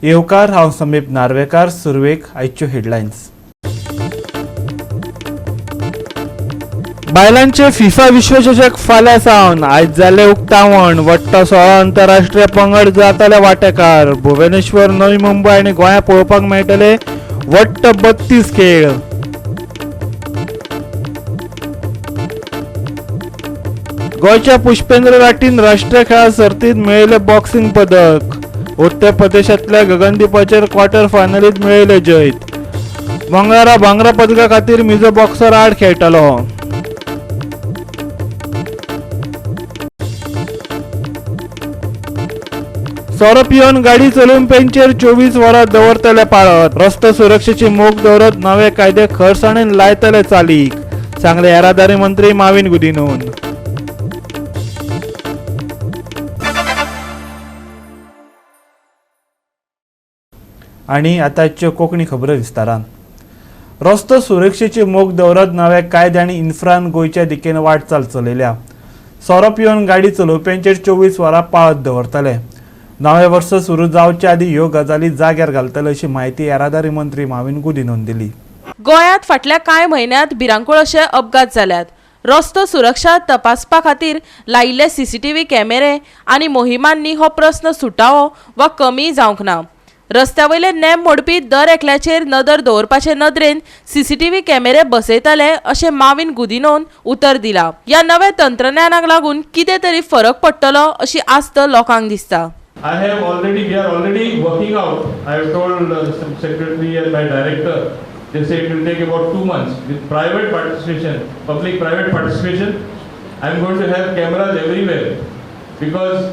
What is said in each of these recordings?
येवकार. हांव समीप नार्वेकार. सुरवेक आयच्यो हेडलायन्स. बायलांचे फिफा विश्वचषक फाल्यां सावन. आयज जालें उक्तावण. वट्ट 16 आंतरराष्ट्रीय पंगड जातले वांटेकार. भुवनेश्वर, नवी मुंबय आनी गोंया पळोवपाक मेळटले वट्ट 32 खेळ. गोंयच्या पुष्पेंद्र राठीन राष्ट्रीय खेळां सर्तीत मेळयलें बॉक्सिंग पदक. उत्तर प्रदेशांतल्या गगनदीपाचेर क्वॉर्टर फायनलीत मेळयलें जैत. मंगळारा भांगरा पदका खातीर मिझो बॉक्सर आड खेळटलो. सोरो पिवन गाडी चलोवप्यांचेर 24 वरां दवरतले पाळत. रस्तो सुरक्षेची मोख दवरत नवे कायदे खरसाणेन लायतले चालीक, सांगले येरादारी मंत्री माविन गुदिन्होन. आणि आतांच्यो कोंकणी खबरो विस्तारान. रस्तो सुरक्षेची मोख दवरत नवे कायदे आनी इन्फ्रान गोंयच्या दिकेन वाटचाल चलयल्या. सोरो पिवन गाडी चलोवप्यांचेर 24 वरां पाळत दवरतले. नवें वर्स सुरू जावचे आदी ह्यो गजाली जाग्यार घालतले, अशी म्हायती येरादारी मंत्री माविन गुदिन्होन दिली. गोंयांत फाटल्या कांय म्हयन्यांत भिरांकूळ अशे अपघात जाल्यात. रस्तो सुरक्षा तपासपा खातीर लायिल्ले सीसीटीव्ही कॅमेरे आनी मोहिमांनी हो प्रस्न सुटावो वा कमी जावंक ना. रस्त्या वयले नेम मोडपी दर एकल्याचेर नदर दवरपाचे नदरेन सीसीटीव्ही कॅमेरे बसयतले, अशें माविन गुदिनोन उतर दिलां. ह्या नव्या तंत्रज्ञानाक लागून कितें तरी फरक पडटलो, अशी आस्त लोकांक दिसता. I have already, we are already working out. I have told the secretary and my director, they say it will take about 2 months with private participation, public-private participation. I am going to have cameras everywhere because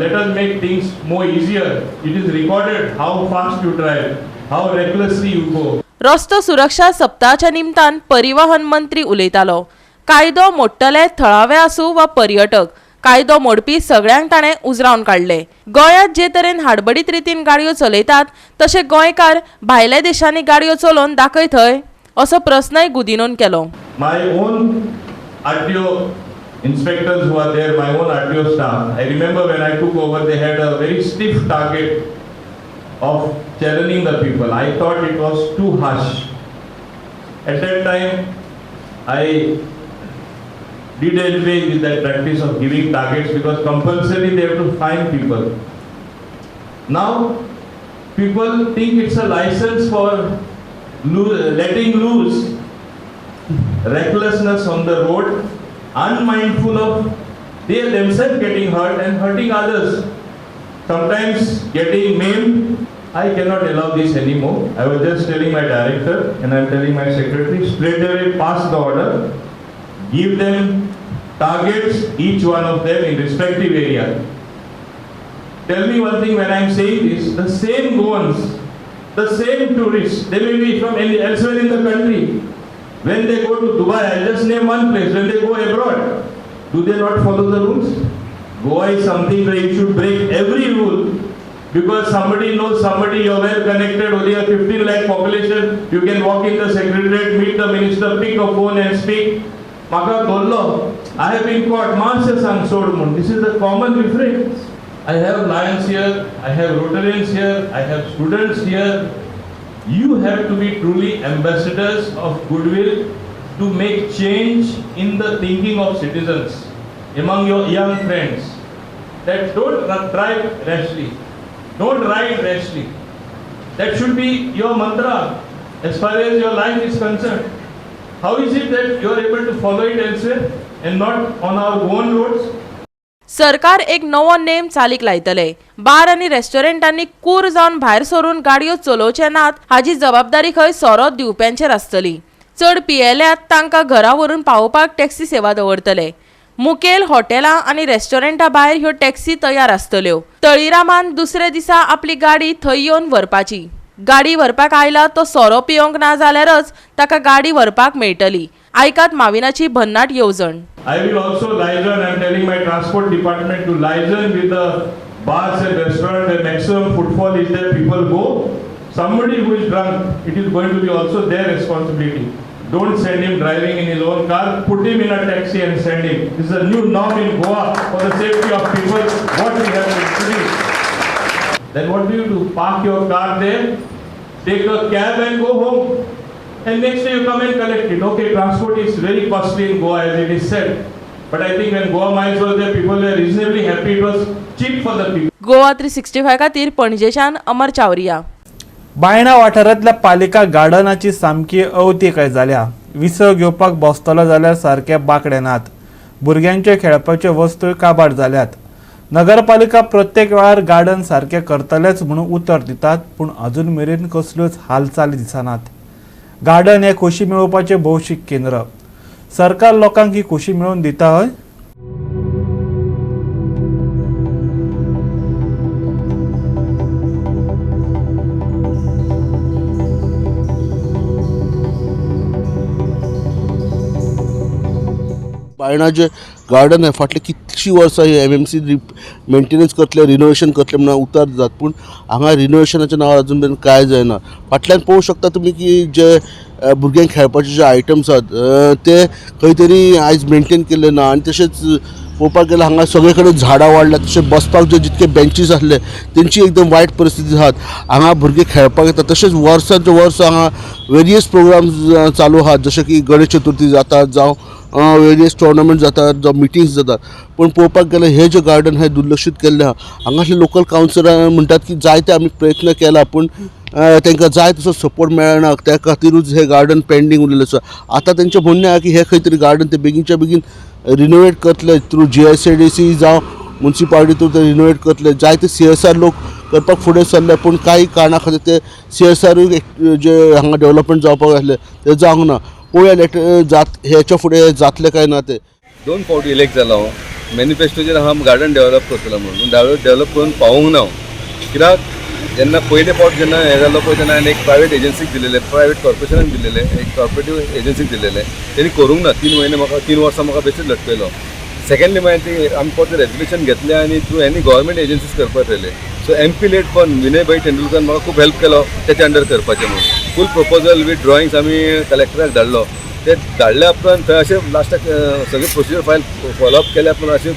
let us make things more easier. It is recorded how fast you drive, how recklessly you go. रस्तो सुरक्षा सप्ताहाच्या निमतान परिवहन मंत्री उलयतालो. कायदो मोडटले थळावे आसूं वा पर्यटक, कायदो मोडपी सगळ्यांक ताणें उजरावन काडले. गोंयांत जे तरेन हाडबडीत रितीन गाडयो चलयतात, तशे गोंयकार भायल्या देशांनी गाडयो चलोवन दाखय थंय, असो प्रस्नय गुदिनोन केलो. My own RTO inspectors who are there, my own RTO staff, I remember when I took over, they had a very stiff target of challenging the people. I thought it was too harsh. At that time, I did away with that practice of giving targets because compulsory they have to fine people. Now, people think it's a license for letting loose recklessness on the road, unmindful of they themselves getting hurt and hurting others, sometimes getting maimed. I cannot allow this anymore. I was just telling my director and I'm telling my secretary, straight away pass the order, give them targets, each one of them in respective area. Tell me one thing, when I am saying this, the same Goans, the same tourists, they may be from elsewhere in the country. When they go to Dubai, I'll just name one place, when they go abroad, do they not follow the rules? Goa is something where you should break every rule because somebody knows somebody, you're well connected, only a 15 lakh population, you can walk in the secretariat, meet the minister, pick a phone and speak. म्हाका धरलो, I have been caught, मातशें सांग सोड म्हूण. This is the common refrain. I have Lions here, I have Rotarians here, I have students here. You have to be truly ambassadors of goodwill to make change in the thinking of citizens among your young friends that don't drive rashly, don't ride rashly. That should be your mantra as far as your life is concerned. How is it that you are able to follow it elsewhere and not on our own roads? सरकार एक नवो नेम चालीक लायतले. Bar आनी रेस्टॉरंटांनी कूर जावन भायर सरून गाडयो चलोवचे नात, हाजी जबाबदारी खंय सोरो दिवप्यांचेर आसतली. चड पियेल्यात तांकां घरा व्हरून पावोवपाक टॅक्सी सेवा दवरतले. मुखेल हॉटेलां आनी रेस्टॉरंटां भायर ह्यो टॅक्सी तयार आसतल्यो. तळीरामान दुसऱ्या दिसा आपली गाडी थंय येवन व्हरपाची. गाडी व्हरपाक आयला तो सोरो पियोंक ना जाल्यारच ताका गाडी व्हरपाक मेळटली. आयकात माविनाची भन्नाट येवजण. I will also liaison, I am telling my transport department to liaison with the bars and restaurant where maximum footfall is there, people go. Somebody who is drunk, it is going to be also their responsibility. Don't send him driving in his own car, put him in a taxi and send him. This is a new norm in Goa for the safety of people, what we have to introduce. Then what do you do? Park your car there, take a cab and go home. And next day you come and collect it. Okay, transport is very costly in Goa as it is said. But I think when Goa Miles was there, people were reasonably happy. It was cheap for the people. Goa 365 खातीर पणजेच्यान अमर चावरिया. बायणा वाठारांतल्या पालिका गार्डनाची सामकी अवतिकाय जाल्या. विसव घेवपाक बसतलो जाल्यार सारके बांकडे नात. भुरग्यांच्यो खेळपाच्यो वस्तूय काबार जाल्यात. नगरपालिका प्रत्येक वेळार गार्डन सारकें करतलेच म्हणून उतर दितात, पूण अजून मेरेन कसल्योच हालचाली दिसनात. गार्डन हें खोशी मेळोवपाचें भौशीक केंद्र. सरकार लोकांक ही खोशी मेळोवन दिता हय? बायणा जे गार्डन आहे फाटले कितलीशीं वर्सां ही एम एम सी मेंटेनन्स करतले, रिनोवेशन करतले म्हणून उतर दितात, पूण हांगा रिनोवेशनाच्या नांवार अजून मेरेन कांय जायना. फाटल्यान पळोवंक शकता तुमी की जे भुरग्यांक खेळपाचे जे आयटम्स आहात ते खंय तरी आयज मेंटेन केल्ले ना. आनी तशेंच पळोवपाक गेल्यार हांगा सगळे कडेन झाडां वाडल्या, तशें बसपाक जे जितके बेंचीस आसले तेंची एकदम वायट परिस्थिती आहात. हांगा भुरगे खेळपाक येता, तशेंच वर्सांचे वर्स हांगा वेरियस प्रोग्राम्स चालू आहात, जशें की गणेश चतुर्थी जाता जावं वेरियस टोर्नामेंट जातात जावं मिटिंग्स जातात. पूण पळोवपाक गेल्यार हे जे गार्डन हे दुर्लक्षीत केल्लें आहा. हांगासले लोकल कावन्सिलरां म्हणटात की जायते आमी प्रयत्न केला, पूण तांकां जाय तसो सपोर्ट मेळना, त्या खातीरूच हे गार्डन पेंडींग उरलेलें आसा. आतां तेंचें म्हणणें आहा की हे खंय तरी गार्डन ते बेगीनच्या बेगीन रिनोवेट करतले थ्रू GSADC जावं मुन्सिपालिटी थ्रू ते रिनोवेट करतले. जायते CSR लोक करपाक फुडें सरले, पूण कांय कारणा खातीर ते CSR जे हांगा डेवलपमेंट जावपाक आसलें तें जावंक ना. पळोवया लेटर जात हेच्या फुडें जातलें काय ना ते. 2 फावटी इलेक्ट जाला हांव. मॅनिफेस्टोचेर हांव गार्डन डेवलप करतलो म्हणून डेवलप करून पावूंक ना हांव. कित्याक जेन्ना पयले फावट जेन्ना हें जालो पळय तेन्ना हांवें एक प्रायवेट एजन्सीक दिलेलें, प्रायवेट कॉर्पोरेशनाक दिलेलें, एक कॉर्पोरेटीव एजन्सीक दिलेलें. तेणी करूंक ना. 3 म्हयने म्हाका 3 वर्सां म्हाका बेश्टेच लटकयलो. सेकंडली मागीर ती आमी परते रेजोल्युशन घेतलें आनी थ्रू एनी गव्हर्मेंट एजन्सीज करपाक थरयलें. So MP led fund Vinay भाई तेंडुलकर म्हाका खूब हेल्प केलो तेच्या अंडर करपाचें म्हणून. फूल प्रपोजल वीथ ड्रॉइंग्स आमी कलेक्टराक धाडलो. ते धाडल्या उपरांत थंय अशें लास्टाक सगळे प्रोसिजर फायल फॉलोअप केल्या उपरांत अशें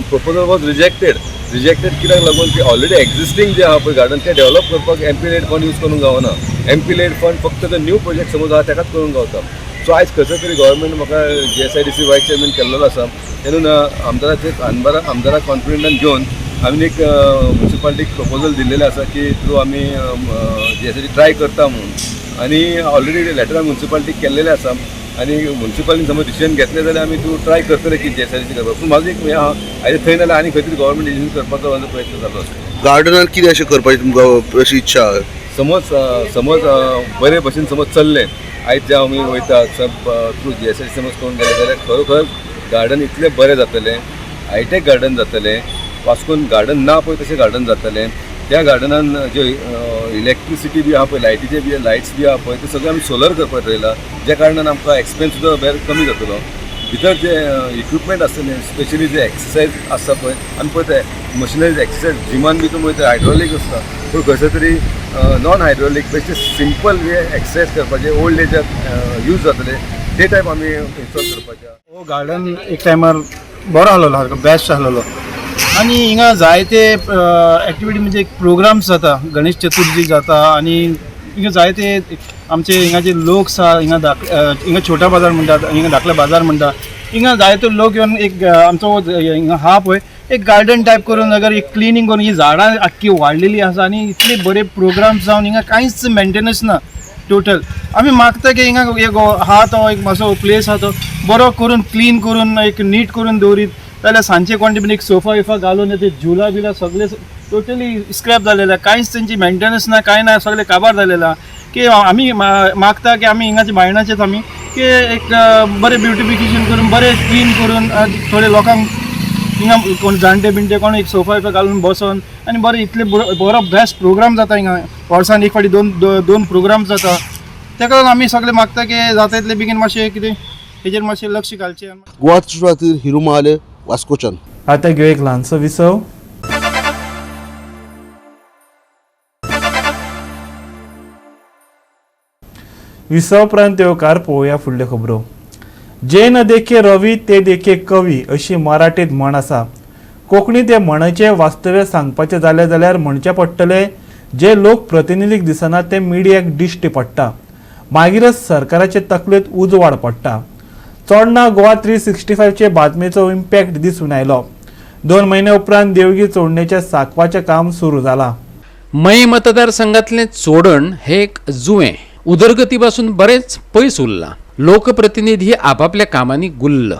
प्रपोजल वॉज रिजेक्टेड. रिजेक्टेड कित्याक लागून की ऑलरेडी एक्झिस्टींग जे आहा पळय गार्डन तें डेवलप करपाक MP lead फंड यूज करूंक गावना. MP lead fund फक्त जो न्यू प्रोजेक्ट समज आहा तेकाच करूंक गावता. सो आयज खंयसर तरी गव्हर्मेंट म्हाका GSIDC vice chairman केल्लो आसा, तेन्ना आमदाराचे आमदाराक कॉन्फिडंटान घेवन आमी एक मुन्सिपालिटीक प्रपोजल दिल्लेलें आसा की थ्रू आमी GSIDC try करता म्हणून. आनी ऑलरेडी लेटर आमी मुन्सिपालिटीक केल्लेलें आसा आनी मुन्सिपालिटीन समज डिसिजन घेतलें जाल्यार आमी थ्रू ट्राय करतले की GSIDC करपाक. पूण म्हाजो एक हें आहा, आयज थंय नाल्यार आनी खंय तरी गव्हर्मेंट एजन्सी करपाचो म्हाजो प्रयत्न जालो आसा. गार्डनान कितें अशें करपाची तुमकां अशी इच्छा आहा? समज समज बरे भशेन समज चल्लें आयज जे आमी वयता सब थ्रू GSIDC समज करून गेले जाल्यार खरोखर गार्डन इतलें बरें जातलें, हायटेक गार्डन जातलें. वास्कोन गार्डन ना पळय तशें गार्डन जातलें. त्या गार्डनान ज्यो इलेक्ट्रिसिटी बी आहा पळय, लायटीचे बी लायट्स बी आहा पळय, ते सगळें आमी सोलर करपाक थरयलां, ज्या कारणान आमकां एक्सपेन्स सुद्दां बरें कमी जातलो. भितर जे इक्विपमेंट आसतले, स्पेशली जे एक्सरसायज आसता पळय, आमी पळयता मशिनरीज एक्सरसायज जिमान बी तुमी वयता हायड्रोलीक आसता, पूण खंयसर तरी नॉन हायड्रोलीक बेश्टे सिंपल जे एक्सरसायज करपाचे ओल्ड एजाक यूज जातले ते टायप आमी इन्स्टॉल करपाचे. हो गार्डन एक टायमार बरो आहलोलो, सारको बेस्ट आहलोलो. आनी हिंगा जायते एक्टिविटी म्हणजे प्रोग्राम्स जाता, गणेश चतुर्थी जाता आनी हिंगा जायते आमचे हिंगा जे लोक आसा, हिंगा हिंगा छोटा बाजार म्हणटात, हिंगा धाकले बाजार म्हणटा, हिंगा जायते लोक येवन एक आमचो हिंगा आहा पळय एक गार्डन टायप करून अगर एक क्लिनींग करून ही झाडां आख्खी वाडलेली आसा आनी इतले बरे प्रोग्राम्स जावन हिंगा कांयच मेंटेनन्स ना टोटल. आमी मागता की हिंगा एक आहा तो एक मातसो प्लेस आहा तो बरो करून क्लीन करून एक नीट करून दवरीत जाल्यार सांजचे कोण बीन एक सोफा बिफा घालून ते झुला बिला सगळे टोटली स्क्रॅप जालेले, कांयच तेंची मेंटेनन्स ना, कांय ना, सगळे काबार जालेले आहा. की आमी मागता की आमी हिंगाचे बायणाचेच आमी की एक बरें ब्युटिफिकेशन करून बरें क्लीन करून थोडे लोकांक हिंगा कोण जाणटे बिणटे कोण एक सोफा बिफा घालून बसोन आनी बरें इतले बरो बेस्ट प्रोग्राम जाता हिंगा वर्सान एक फावटी दोन प्रोग्राम जाता. तेका लागून आमी सगळे मागता की जाता इतले बेगीन मातशें कितें हेजेर मातशें लक्ष घालचें. गोवा खातीर हिरू महाले, वास्कोच्यान. आतां घेवया एक ल्हानसो विसव. विसव उपरांत येवकार पळोवया फुडल्यो खबरो. जे न देखे रवी ते देखे कवी अशी मराठीत म्हण आसा. कोंकणीत हें म्हणचें वास्तव्य सांगपाचें जालें जाल्यार म्हणचें पडटलें, जे लोक प्रतिनिधीक दिसना ते मिडियाक दिश्टी पडटा, मागीरच सरकाराचे तकलेंत उजवाड पडटा. चोडणा गोवा 365चे बातमेचो इम्पॅक्ट दिसून आयलो. 2 म्हयने उपरांत देवगी चोडणेच्या सांकवाचें काम सुरू जालां. मये मतदारसंघातलें चोडण हे एक जुवें उदरगती पासून बरेंच पयस उरलां. लोकप्रतिनिधी आपापल्या कामांनी गुल्ल.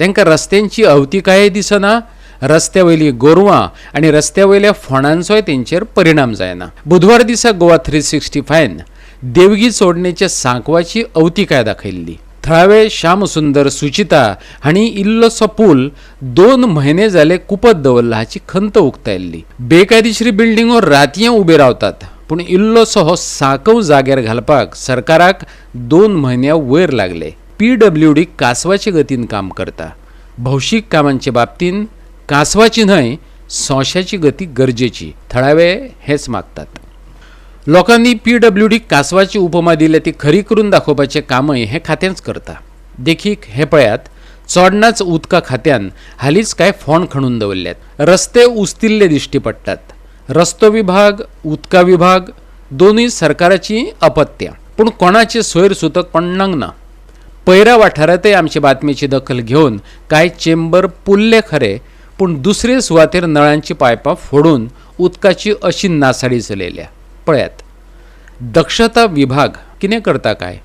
तांकां रस्त्यांची अवतिकाय दिसना, रस्त्या वयली गोरवां आनी रस्त्या वयल्या फोंडांचोय तेंचेर परिणाम जायना. बुधवार दिसा गोवा 365 देवगी चोडणेच्या सांकवाची अवतिकाय दाखयल्ली. थळावे श्यामसुंदर सुचिता हांणी इल्लोसो पूल 2 म्हयने जाले कुपत दवरला हाची खंत उक्तायल्ली. बेकायदेशीर बिल्डिंगो रातये उबे रावतात, पूण इल्लोसो हो सांकव जाग्यार घालपाक सरकाराक 2 म्हयन्या वयर लागले. PWD कासवाचे गतीन काम करता. भौशीक कामांचे बाबतीन कासवाची न्हय सोंशाची गती गरजेची, थळावे हेच मागतात. लोकांनी PWD कासवाची उपमा दिल्या ती खरी करून दाखोवपाचें कामय हें खातेंच करता. देखीक हें पळयात, चोडणाच उदका खात्यान हालींच कांय फोंड खणून दवरल्यात. रस्ते उस्तिल्ले दिश्टी पडटात. रस्तो विभाग, उदका विभाग दोनूय सरकाराची अपत्यां, पूण कोणाचें सोयर सुतक कोण्णाक ना. पैरा वाठारांतय आमचे बातमेची दखल घेवन कांय चेंबर पुरले खरे, पूण दुसरे सुवातेर नळांची पायपां फोडून उदकाची अशी नासाडी चलयल्या. पळयात, दक्षता विभाग कितें करता काय?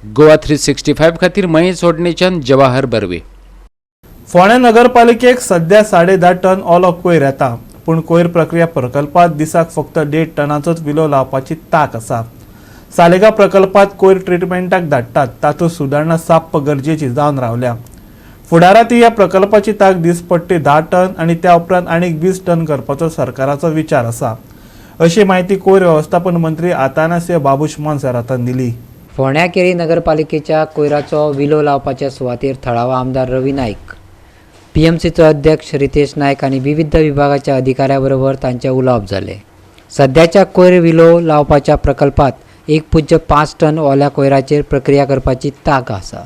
गोवा 365 खातीर मये चोडणेच्यान जवाहर बर्वे. फोंडें नगरपालिकेक सध्या 10.5 टन ओलो कोयर येता, पूण कोयर प्रक्रिया प्रकल्पात दिसाक फक्त 1.5 टनाचोच विलो लावपाची तांक आसा. सालेगा प्रकल्पात कोयर ट्रिटमेंटाक धाडटात, तातूंत सुदारणा साप्प गरजेची जावन रावल्या. फुडारांत ह्या प्रकल्पाची तांक दिसपट्टी 10 टन आनी त्या उपरांत आनीक 20 टन करपाचो सरकाराचो विचार आसा, अशी म्हायती कोयर वेवस्थापन मंत्री आतानासियो बाबूश मोन्सेरातान दिली. फोंड्या केरी नगरपालिकेच्या कोयराचो विलो लावपाच्या सुवातेर थळावा आमदार रवी नायक, PMCचो अध्यक्ष रितेश नायक आनी विविध विभागाच्या अधिकाऱ्या बरोबर तांचे उलोवप जालें. सद्याच्या कोयर विलो लावपाच्या प्रकल्पात 1.5 टन ओल्या कोयराचेर प्रक्रिया करपाची तांक आसा,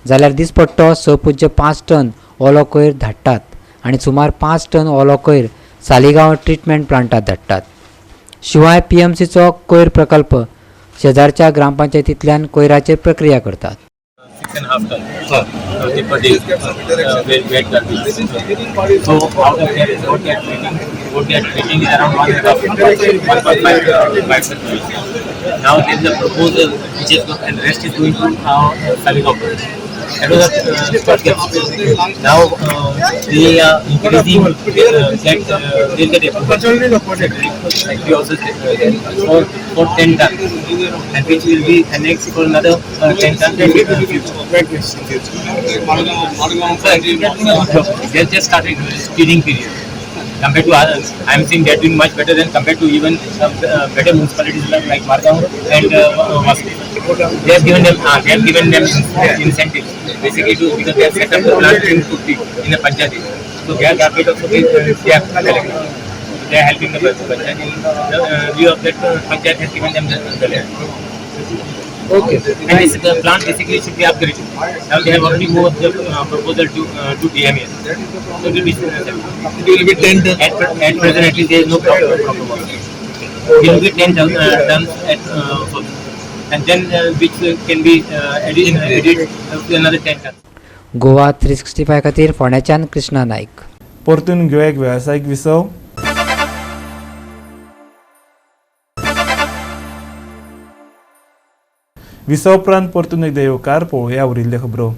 जाल्यार दिसपट्टो 6.5 टन ओलो कोयर धाडटात आनी सुमार 5 टन ओलो कोयर सालिगांव ट्रिटमेंट प्लांटात धाडटात. शिवाय PMCचो कोयर प्रकल्प शेजारच्या ग्रामपंचायतींतल्यान कोयराचेर प्रक्रिया करतात. 6.5 tons per day wet garbage. So out of that, what they are treating is around 1.5 tons. Now there is a proposal which is and rest is going to Saligao. That was a first step. Now they are increasing that they'll get approval. Factory also for 10 tons, and which will be annexed for another 10 tons in the future. So actually, they just started screening period. Compared to others, I am seeing they are doing much better than compared to even better municipalities like Margao and Vasco. They have given them incentives basically to, because they have set up the plant in Kurti in the panchayat. So their garbage also they are collecting. They are helping the panchayat in the view of that panchayat has given them the land. Okay. And this, the plant basically should be upgraded. Now they have already moved the proposal to DMA. So it will be 10 tons. At present, at least there is no problem. It will be 10 tons at first, and then which can be added to another 10 tons. Goa 365 खातीर फोंड्याच्यान कृष्णा नायक. परतून घेवया एक वेवसायीक विसव. विसव उपरांत परतून एकदां येवकार. पळोवया उरिल्ल्यो खबरो.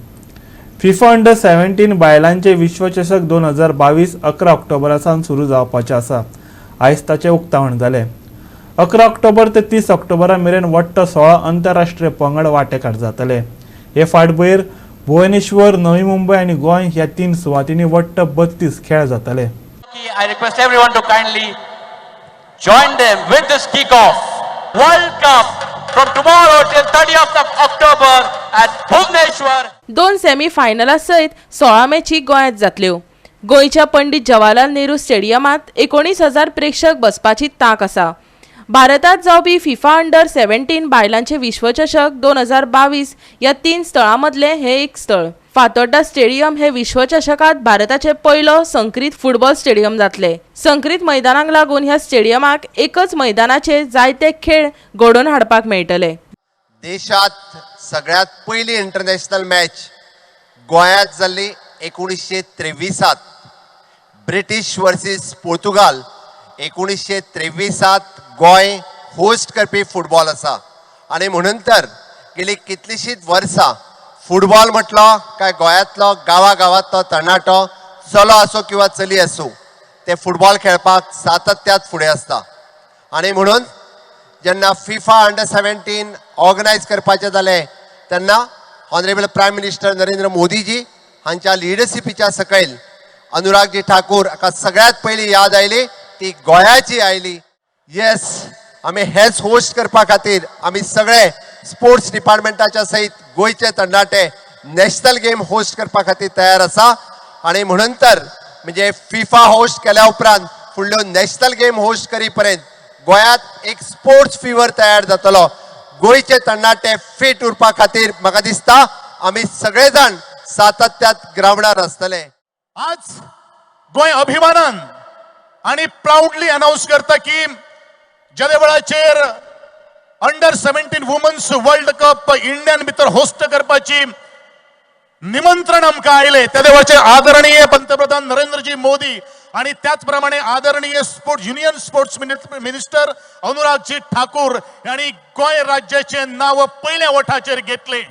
फिफा अंडर 17 बायलांचे विश्वचषक 2022 11 ऑक्टोबरा सावन सुरू जावपाचें आसा. आयज ताचें उक्तावण जालें. 11 ऑक्टोबर ते 30 ऑक्टोबरा मेरेन वट्ट 16 अंतरराष्ट्रीय पंगड वांटेकार जातले. हे फाटभुंयेर भुवनेश्वर, नवी मुंबय आनी गोंय ह्या 3 सुवातींनी वट्ट 32 खेळ जातले. I request everyone to kindly join them with this kickoff. World Cup from tomorrow till 30th of October at Bhubaneswar. 2 semi फायनला सयत 16 मॅची गोंयांत जातल्यो. गोंयच्या पंडित जवाहरलाल नेहरू स्टेडियमांत 19,000 प्रेक्षक बसपाची तांक आसा. भारतात जावपी फिफा अंडर 17 बायलांचे विश्वचषक 2022 ह्या 3 स्थळां मदलें हें एक स्थळ. फातोड्डा स्टेडियम हे विश्वचषकांत भारताचें पयलो संक्रीत फुटबॉल स्टेडियम जातलें. संक्रीत मैदानाक लागून ह्या स्टेडियमाक एकच मैदानाचेर जायते खेळ घडोवन हाडपाक मेळटले. देशात सगळ्यात पयली इंटरनॅशनल मॅच गोंयांत जाल्ली 1923 ब्रिटीश वर्सीस पोर्तुगाल. 1923 गोंय होस्ट करपी फुटबॉल आसा आनी म्हणून तर गेली कितलीशींच वर्सां फुटबॉल म्हटलो काय गोंयांतलो गांवा गांवांतलो तरणाटो चलो आसूं किंवा चली आसूं ते फुटबॉल खेळपाक सातत्यात फुडें आसता. आनी म्हणून जेन्ना फिफा अंडर 17 ऑर्गनायज करपाचें जालें तेन्ना honourable prime minister Narendra Modiji हांच्या लिडरशिपीच्या सकयल अनुरागजी ठाकूर हाका सगळ्यात पयली याद आयली ती गोंयाची आयली. येस, आमी हेच होस्ट करपा खातीर आमी सगळे स्पोर्ट्स डिपार्टमेंटाच्या सयत गोंयचे तरणाटे नॅशनल गेम होस्ट करपा खातीर तयार आसा. आनी म्हणून तर म्हणजे फिफा होस्ट केल्या उपरांत फुडल्यो नॅशनल गेम होस्ट करी पर्यंत गोंयांत एक स्पोर्ट्स फिवर तयार जातलो. गोंयचे तरणाटे फिट उरपा खातीर म्हाका दिसता आमी सगळे जाण सातत्यात ग्रावंडार आसतले. आज गोंय अभिमानान आनी प्रावडली अनावन्स करता की ज्या वेळाचेर अंडर 17 वुमन्स वर्ल्ड कप इंडियान भितर होस्ट करपाची निमंत्रण आमकां आयलें त्या वेळाचेर आदरणीय पंतप्रधान नरेंद्रजी मोदी आणि त्याचप्रमाणे आदरणीय sports union sports minister Anuragji Thakur यांनी गोंय राज्याचे नाव पयल्या वठाचेर घेतले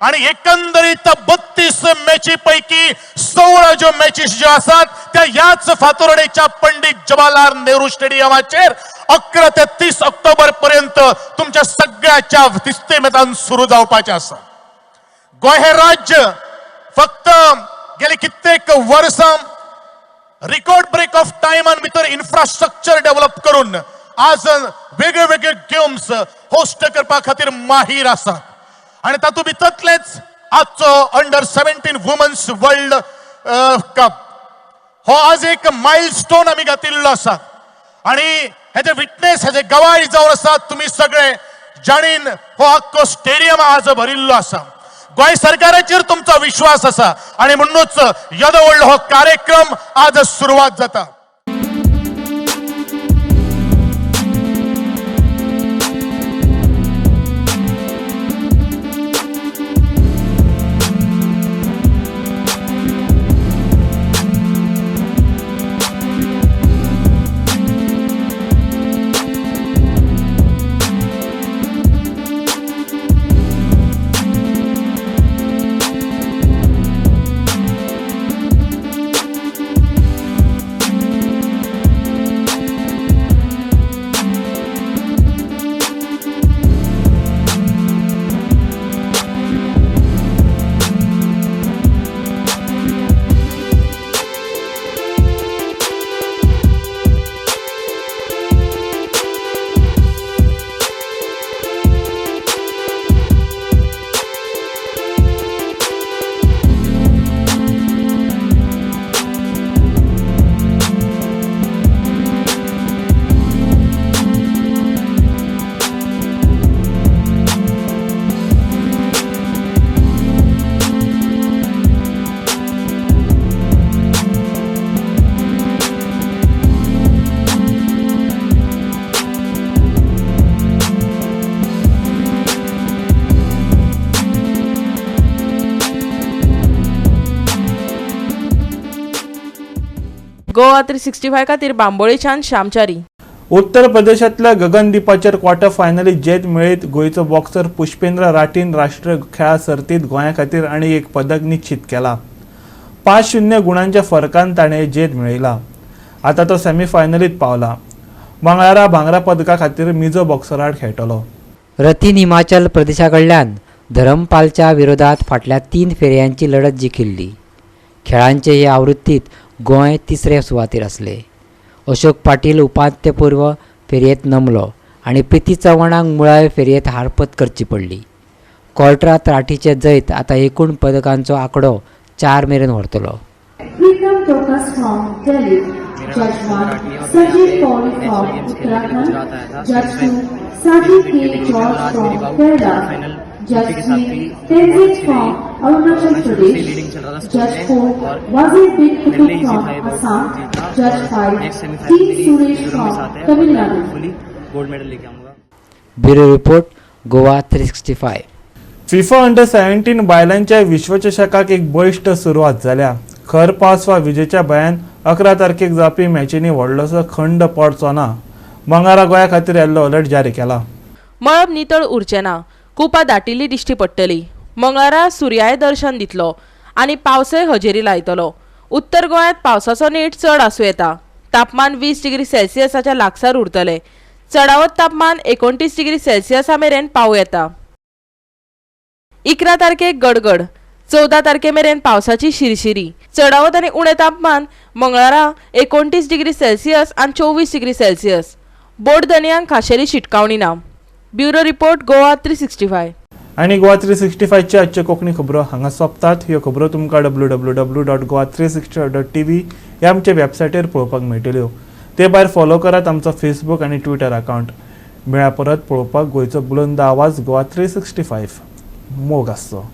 आणि एकंदरीत 32 मॅची पैकी 16 ज्यो मॅचीस ज्यो आसात त्या ह्याच फातोर्डेच्या पंडित जवाहरलाल नेहरू स्टेडियमाचेर 11 ते 30 ऑक्टोबर पर्यंत तुमच्या सगळ्याच्या तिस्ते मेतान सुरू जावपाचें आसा. गोंय हे राज्य फक्त गेले कित्येक वर्सां रिकॉर्ड ब्रेक ऑफ टायमान भितर इन्फ्रास्ट्रक्चर डेव्हलप करून आज वेगळे वेगळे गेम्स होस्ट करपा खातीर माहीर आसा आणि तातूंत भितरलेच आजचो अंडर 17 वुमन्स वर्ल्ड कप हो आज एक मायलस्टोन आमी घातिल्लो आसा आणि हेजे विटनेस हेजे गवाय जावन आसात तुमी सगळे जाणीन हो आख्खो स्टेडियम आज भरिल्लो आसा. गोंय सरकाराचेर तुमचो विश्वास आसा आणि म्हणूनच येदो व्हडलो हो कार्यक्रम आज सुरवात जाता. गोवा 365 खातीर बांबोळेच्यान श्यामचारी. उत्तर प्रदेशांतल्या गगनदीपाचेर क्वॉर्टर फायनलीत जैत मेळयत गोंयचो बॉक्सर पुष्पेंद्र राठीन राष्ट्रीय खेळां सर्तींत गोंया खातीर आनी एक पदक निश्चित केला. 5-0 गुणांच्या फरकान ताणें जैत मेळयला. आतां तो सेमीफायनलीत पावला. मंगळारा भांगरा पदका खातीर मिझो बॉक्सराड खेळटलो. रतीन हिमाचल प्रदेशा कडल्यान धरमपालच्या विरोधात फाटल्या 3 फेरयांची लढत जिखिल्ली. खेळांचे हे आवृत्तीत गोंय तिसरे सुवातेर आसले. अशोक पाटील उपांत्यपूर्व फेरयेंत नमलो आनी प्रिती चव्हाणाक मुळावे फेरयेंत हार पत्करची पडली. क्वॉर्टरांत राठीचे जैत आतां एकूण पदकांचो आंकडो 4 मेरेन व्हरतलो. Judge 1, Sanjay Paul from Uttarakhand. Judge 2, Sajid K. George from Kerala. Judge 3, Tenzin from Arunachal Pradesh. Judge 4, Wazir bin Kutub from Assam. Judge 5, T. Suresh from Tamil Nadu. Bureau report, Goa 365. FIFA under 17 बायलांच्या विश्वचषकाक एक बळिश्ट सुरवात जाल्या. खर पावस वा विजेच्या भंयान 11 तारखेक जावपी मॅचींनी व्हडलोसो खंड पडचो ना. मंगळारा गोंया खातीर येल्लो अलर्ट जारी केला. मळब नितळ उरचें ना, कुपां दाटिल्ली दिश्टी पडटली. मंगळारा सुर्याय दर्शन दितलो आनी पावसय हजेरी लायतलो. उत्तर गोंयांत पावसाचो नेट चड आसूं येता. तापमान 20 डिग्री सेल्सियसाच्या लागसार उरतलें. चडावत तापमान 29 डिग्री सेल्सियसा मेरेन पावूं येता. 11 तारखेक गडगड, 14 तारखे मेरेन पावसाची शिरशिरी. चडावत आनी उणें तापमान मंगळारा 29 डिग्री सेल्सियस आनी 24 डिग्री सेल्सियस. बोट धनयांक खाशेली शिटकावणी ना. Bureau report, Goa 365. आनी गोवा 365चे आजच्यो कोंकणी खबरो हांगा सोंपतात. ह्यो खबरो तुमकां www.goa365.tv ह्या आमच्या वेबसायटीर पळोवपाक मेळटल्यो. ते भायर फॉलो करात आमचो फेसबूक आनी ट्विटर अकावंट. मेळ्या परत पळोवपाक गोंयचो बुलंद आवाज गोवा 365. मोग आसचो.